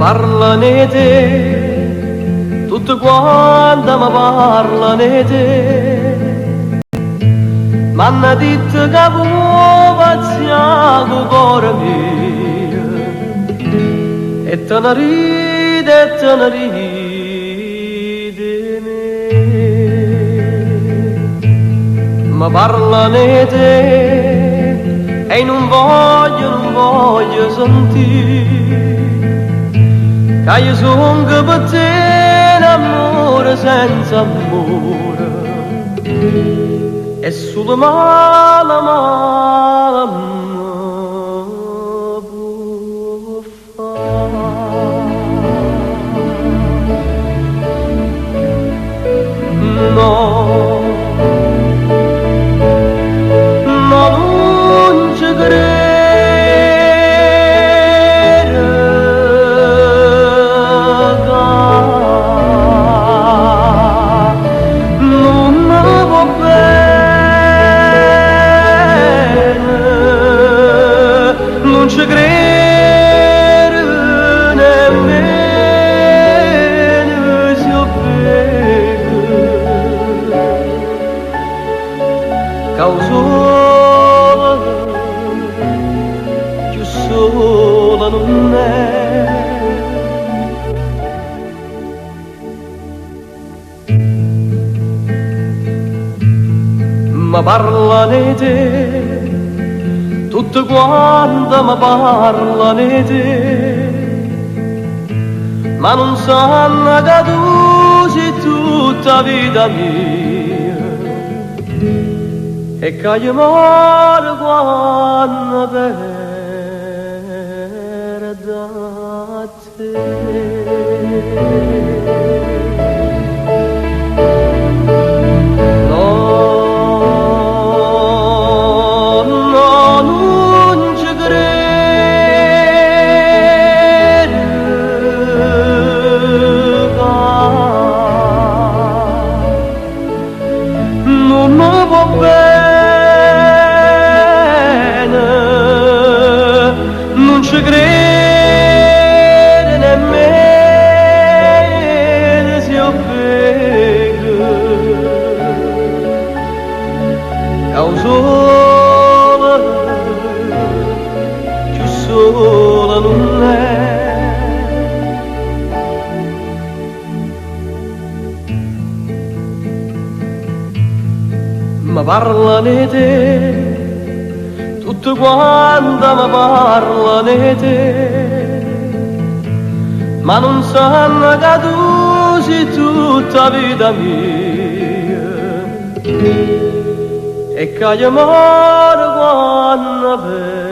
Parlano 'e te, tutte quante me parlano 'e te. M'hanno ditto ca vuò pazzià cu 'o core mio e te ne ride e te ne ride 'e me. Me parlano 'e te e i' nun voglio, nun voglio sentì ca io songo pe te n'ammore senza ammore e sulo male male me può fà. No, no, nun ce crere ca nun me vuò bene, nun ce crere nemmeno si 'o veco ca 'o sole cchiù sole nun è. Me parlano 'e te, tutte quante me parlano 'e te, ma nun sanno ca tu si tutta 'a vita mia e ca io moro quanno perdo a te. No, no, nun ce crere ca nun me vuò bene, nun ce crere nemmeno si 'o veco ca 'o sole cchiù sole nun è. Me parlano 'e te, tutte quante me parlano 'e te, ma nun sanno ca tu si tutta 'a vita mia e ca io moro quanno perdo.